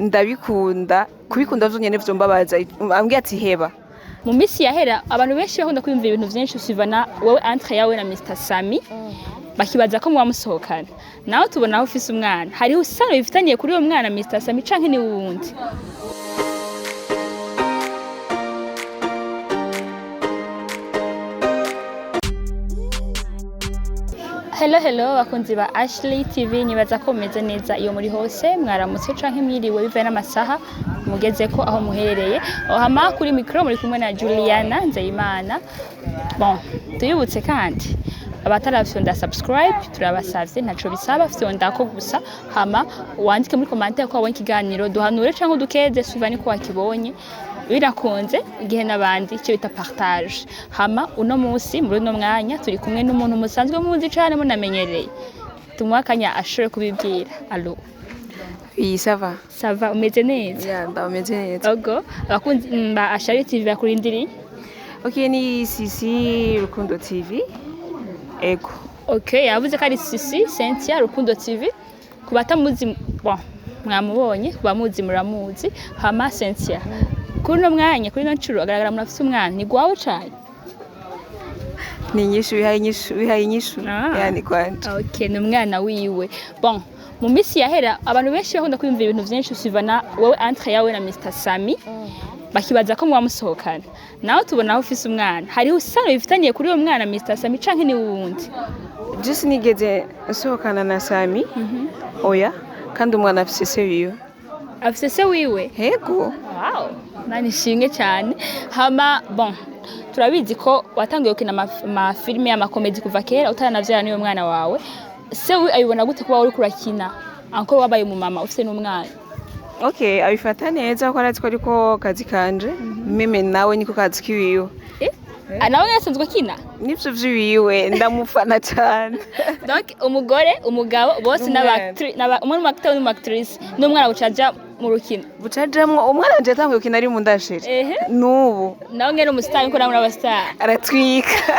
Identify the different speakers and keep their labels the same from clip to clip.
Speaker 1: Ndabikunda, kubikunda vyonyene vyombabaza ambwiye ati heba.
Speaker 2: Mu minsi yahera abantu benshi bakunda kwiyumvira ibintu vyinshi usivana wowe entre yawe na Mr Sami, bakibaza ko muba musohokana. Nawe tubona aho ufise umwana, hariho isano bifitaniye kuri uwo mwana Mr Sami canke ni wundi? Hello hello bakunzi ba Ashley TV, nibaza ko mumeze neza iyo muri hose, mwaramutse canke mwiriwe bivaye n'amasaha mugezeko aho muherereye. Hama kuri micro muri kumwe na Juliana Nzeyimana. Bon, tuyibutse kandi abatarafyonda subscribe turabasavye, ntaco bisaba, fyonda ko gusa, hama wandike muri commentaire ko wabonye ikiganiro, duhanure canke udukeze suivant niko wakibonye, birakunze igihe n'abandi icyo bita partage. Hama uno munsi muri uno mwanya turi kumwe n'umuntu musanzwe muzi cane munamenyereye, tumuhe akanya ashobore kubibwira. Allo?
Speaker 1: Oui, ça va.
Speaker 2: Ça va, umeze neza?
Speaker 1: Ya, ndameze neza.
Speaker 2: Ogo abakunzi ba Ashari TV bakurindiriye.
Speaker 1: Okay, ni Sisi Rukundo TV, ego.
Speaker 2: Okay, yavuze ko ari Sisi Cynthia Rukundo TV. Ku batamuzi, bon, mwamubonye, ku bamuzi muramuzi. Hama Cynthia, kuri uno mwanya, kuri ino ncuro agaragara umuntu afise umwana, ni gwawe cane?
Speaker 1: Ni inyishu, bihaye inyishu, bihaye inyishu.
Speaker 2: Ah.
Speaker 1: Yani kwanje.
Speaker 2: Okay, ni umwana wiwe. Bon, mu minsi yahera abantu benshi bakunda kwiyumvira ibintu vyinshi usivana wowe entre yawe na Mr Sami, bakibaza ko muba musohokana. Nawe tubona aho ufise umwana, hariho isano bifitaniye kuri uwo mwana Mr Sami canke ni wundi?
Speaker 1: Je sinigeze nsohokana na Sami, oya, kandi umwana afise se wiwe.
Speaker 2: Afise se wiwe?
Speaker 1: Ego.
Speaker 2: Wow, Imana ishimwe cyane. Hama bon, turabizi ko watangiye gukina amafilime y'amakomedi kuva kera utaranavyara n'uyo mwana wawe. Se we abibona gute kuba uriko urakina encore wabaye umumama ufise n'umwana?
Speaker 1: Okay, abifata neza ko arazi ko ariko kazi kanje, même nawe niko kazi kiwiwe.
Speaker 2: Eh? Ah, nawe yasanzwe akina?
Speaker 1: Nivyo vyiwiwe, ndamufana cane.
Speaker 2: Donc umugore, umugabo bose
Speaker 1: N'umwana.
Speaker 2: Umwe n'umu acteur n'umu actrice n'umwana bucaja mu rukino.
Speaker 1: Bucajamwo, umwana wanje yatanguye gukina ari mu ndashire. N'ubu.
Speaker 2: Nawe ngene umustar niko namwe n'abastar.
Speaker 1: Aratwika.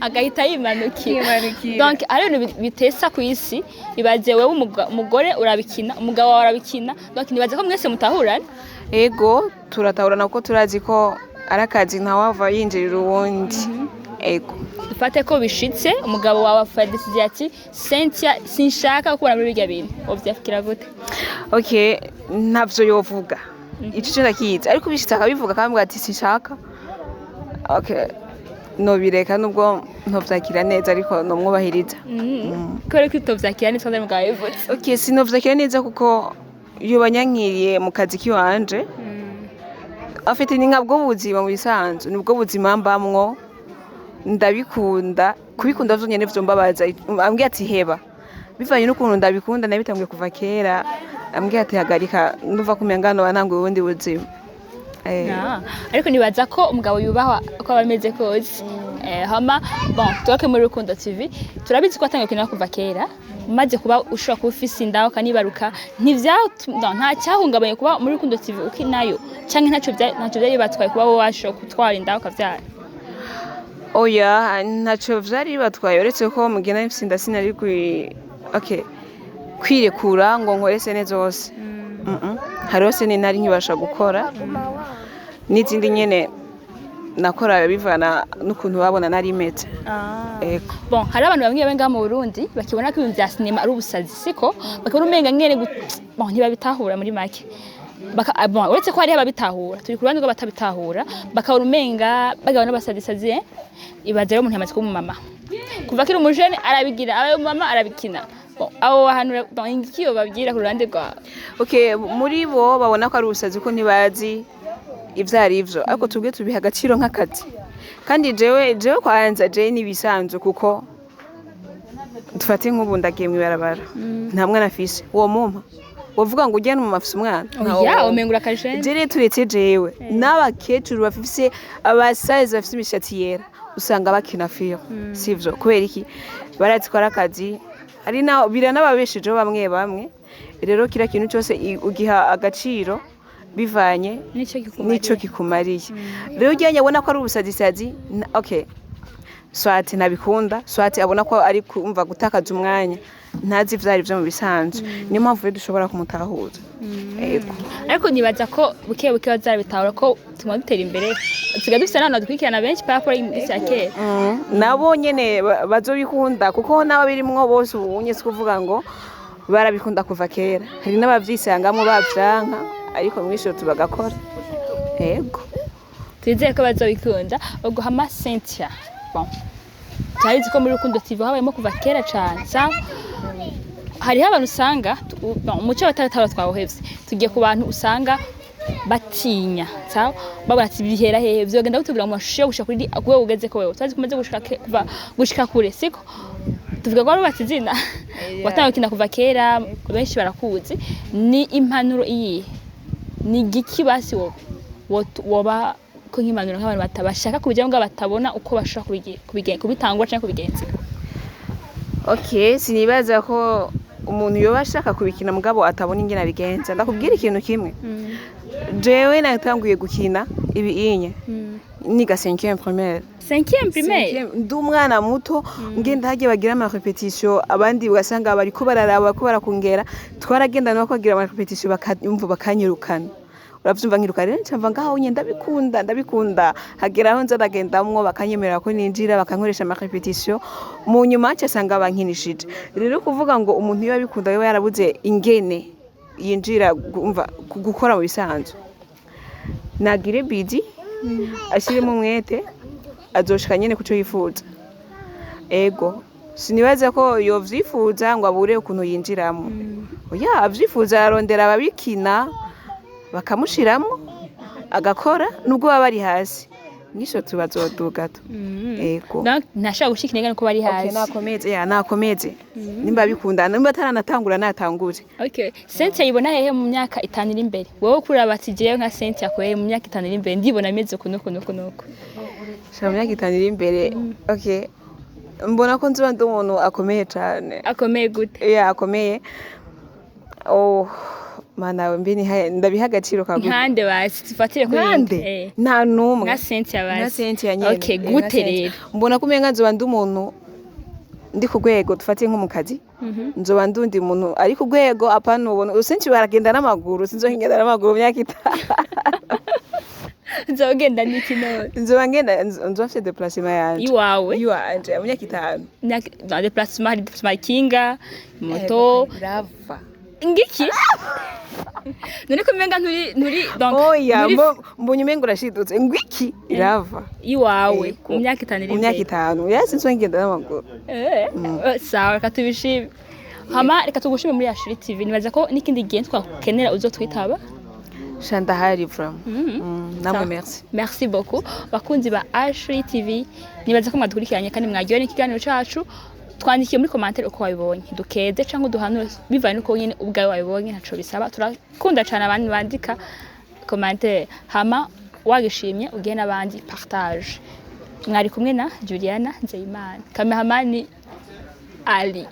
Speaker 2: Agahita yimanukira.
Speaker 1: Yimanukira.
Speaker 2: Donc ari ibintu bitesa ku isi, ibaze wewe umugore urabikina, umugabo wawe arabikina, donc nibaze ko mwese mutahurana.
Speaker 1: Ego, turatahurana kuko turazi ko ari akazi, ntawava yinjirira uwundi, ego.
Speaker 2: Dufate ko bishitse umugabo wawe afata décision ati Cynthia sinshaka gukura muri birya bintu, wovyakira gute?
Speaker 1: Okay, ntavyo yovuga, ico cyo ndakizi, ariko bishitse akabivuga akambwira ati sinshaka, okay, nobireka nubwo ntovyakira neza, ariko nomwubahiriza.
Speaker 2: Kubera ko utovyakira neza kandi umugabo yabivuze?
Speaker 1: Okay, sinovyakira neza kuko yoba nyankiriye mu kazi kiwanje. Afite ni nkabwo buzima mu bisanzwe, nibwo buzima mbamwo, ndabikunda, kubikunda vyonyene vyombabaza ambwiye ati heba, bivanye n'ukuntu ndabikunda, nabitanguye kuva kera, ambwiye ati hagarika, ndumva ko umenga noba nanguye ubundi buzima.
Speaker 2: Ah, ariko nibaza ko umugabo yubahwa uko aba ameze kose. Hama bon, tugaruke muri Rukundo TV, turabizi ko watangiye gukina kuva kera, umaze kuba ushobora kuba ufise inda ukanibaruka, no, nta cyahungabanye kuba muri Rukundo TV ukinayo canke ntaco vyari bibatwaye kuba wowe washobora gutwara inda ukavyara?
Speaker 1: Oya, ntaco vyari bibatwaye, uretse ko mugenda mfise inda sinari okay, kwirekura ngo nkore scène zose. Hariho scène ntari nkibasha gukora n'izindi nyene nakora bivana n'ukuntu babona nari meze. Ego.
Speaker 2: Bon, hari abantu bamwe bamwe ngaha mu Burundi bakibona ko ibintu vya sinema ari ubusazi, siko bakibona umenga nyene bon, ntibabitahura muri make. Ah, bon, uretse ko hariho ababitahura, turi ku ruhande rw'abatabitahura, bakabona umenga bagabo n'abasazisazi, eh? Ibaze rero umuntu yamaze kuba umumama, kuva akiri umujene arabigira, abaye umumama arabikina. Bon, abo bantu, bon, iki babwira ku ruhande rwawe?
Speaker 1: Okay, muri bo babona ko ari ubusazi ko ntibazi ivyo ari vyo, ariko twebwe tubiha agaciro nk'akazi. Kandi jewe kwanza jewe nibisanzwe, kuko dufate nk'ubu ndagiye mw'ibarabara, nta mwana afise, uwo mumpa wovuga ngo ujya n'umumama afise umwana?
Speaker 2: Oya, umenga urakajene.
Speaker 1: Je rero turetse jewe n'abakecuru bafise, abasaza bafise imishatsi yera, usanga bakina film, sivyo? Kubera iki? Barazi ko ari akazi, hari na biranababeshejeho bamwe bamwe. Rero kiriya kintu cyose ugiha agaciro bivanye
Speaker 2: nico kikumariye.
Speaker 1: Nico kikumariye. Rero ujyanye abona ko ari ubusazisazi, okay, soit ntabikunda, soit abona ko ari kumva gutakaza umwanya. Ntazi ivyari vyo mu bisanzwe, niyo mpamvu rero dushobora kumutahuza. Ego.
Speaker 2: Ariko nibaza ko buke buke bazabitahura, ko tuguma dutera imbere, tusigaye dufise n'abantu badukurikirana benshi par rapport y'imisi ya kera.
Speaker 1: Nabo nyene bazobikunda, kuko n'ababirimwo bose ubunye si kuvuga ngo barabikunda kuva kera. Hari n'abavyisangamwo bavyanka, ariko mw'ijoro tubagakora. Ego.
Speaker 2: Twizere ko bazobikunda. Ubwo hama Cynthia, bon, turabizi ko muri Rukundo TV habayemo kuva kera cane. Sawa, hariho abantu usanga bon, umuco bataratara twawuhevye, tugiye ku bantu usanga batinya. Sawa, babona ati bihera hehe, vyogenda gutubwira mu mashusho yo gushika kuri rwego ugeze ko wewe turazi ko umaze gushika kuva gushika kure, siko tuvuga ko warubatse izina, watanguye gukina kuva kera, benshi barakuzi. Ni impanuro iyihe, ni igiki basi woba ko nk'impanuro nk'abantu bashaka kubijyamo ngo batabona uko bashobora kubitangura canke kubigenza?
Speaker 1: Okay, sinibaza ko umuntu yoba ashaka kubikina mugabo atabona ingene abigenza. Ndakubwira ikintu kimwe: jewe natanguye gukina ibi inye niga 5e primaire.
Speaker 2: Cinquième primaire?
Speaker 1: Cinquième, ndi umwana muto, ngenda hagiye bagira ama répétition, abandi ugasanga bariko bararaba bariko barakungera. Twaragenda nabo bagira ama répétition, bakanyumva bakanyirukana, uravyumva? Nkiruka rero, ncamva ngaho nye ndabikunda, ndabikunda. Hagera aho nza ndagendamwo, bakanyemerera ko ninjira, bakankoresha ama répétition. Mu nyuma nsanga bankinishije. Rero kuvuga ngo umuntu iyo abikunda yoba yarabuze ingene yinjira, umva, gukora mu bisanzwe, nagire bidi, ashiremo umwete, azoshika nyene kuco yifuza. Ego, sinibaza ko yovyifuza ngo abure ukuntu yinjiramo. Oya, avyifuza ararondera ababikina bakamushiramwo, agakora nubwo baba bari hasi, mwisho tubazoduga tu. Ego.
Speaker 2: Donc ntashobora gushika intege nuko bari
Speaker 1: Okay,
Speaker 2: hasi.
Speaker 1: Nakomeze, ya, nakomeze nimba bikunda, nimba ataranatangura natangure.
Speaker 2: Okay, Cynthia yibona hehe mu myaka 5 iri imbere? Wowe kuraba ati jewe nka Cynthia kweri mu myaka 5 iri imbere ndibona meze uku nuku nuku nuku.
Speaker 1: Shira mu myaka 5 iri imbere, okay, mbona ko nzoba ndi umuntu akomeye cane.
Speaker 2: Akomeye gute?
Speaker 1: Ya, akomeye. Oh mana we, mbi ndabiha agaciro kagufi.
Speaker 2: Nkande basi, tufatire kuri
Speaker 1: Nkande?
Speaker 2: Eh.
Speaker 1: Nta n'umwe.
Speaker 2: Nka Cynthia basi.
Speaker 1: Nka Cynthia nyene.
Speaker 2: Okay,
Speaker 1: Eh, nka
Speaker 2: gute
Speaker 1: Cynthia.
Speaker 2: rero?
Speaker 1: Mbona ko umenga nzoba ndi umuntu ndi ku rwego, dufatiye nko mu kazi, nzoba ndi undi muntu ari ku rwego. Apana ubona usenshi baragenda n'amaguru, sinzogenda n'amaguru mu myaka 5.
Speaker 2: Nzogenda n'iki none?
Speaker 1: Nzoba ngenda, nzoba mfite déplacement yanje.
Speaker 2: Iwawe?
Speaker 1: Iwanje mu myaka 5.
Speaker 2: Na déplacement, hari déplacement, ikinga, moto?
Speaker 1: Rava.
Speaker 2: Ngiki none ko umenga nturi donc
Speaker 1: Oya. Mbonye umenga urashidutse, ngwiki irava?
Speaker 2: Iwawe.
Speaker 1: Yego.
Speaker 2: Mu myaka 5 iri
Speaker 1: Mu myaka
Speaker 2: imbere.
Speaker 1: 5, yasi nzogenda n'amaguru.
Speaker 2: Eh, sawa, reka tubishime. Hama reka tugushime muri Ashuri TV. Nibaza ko n'ikindi gihe twakenera uzotwitaba.
Speaker 1: Sha, ndahari from namwe.
Speaker 2: Sawa.
Speaker 1: Merci.
Speaker 2: Merci beaucoup. Bakunzi ba Ashley TV, nibaza ko mwadukurikiranye kandi mwaryohewe n'ikiganiro cacu. Twandikiye muri commentaire uko wabibonye, dukeze cyangwa duhanure bivanye n'uko nyine ubwawe wabibonye, ntaco bisaba. Turakunda cyane abantu bandika commentaire. Hama wagishimye ugihe n'abandi, partage. Mwari kumwe na Juliana Nzeyimana, cameraman Ali.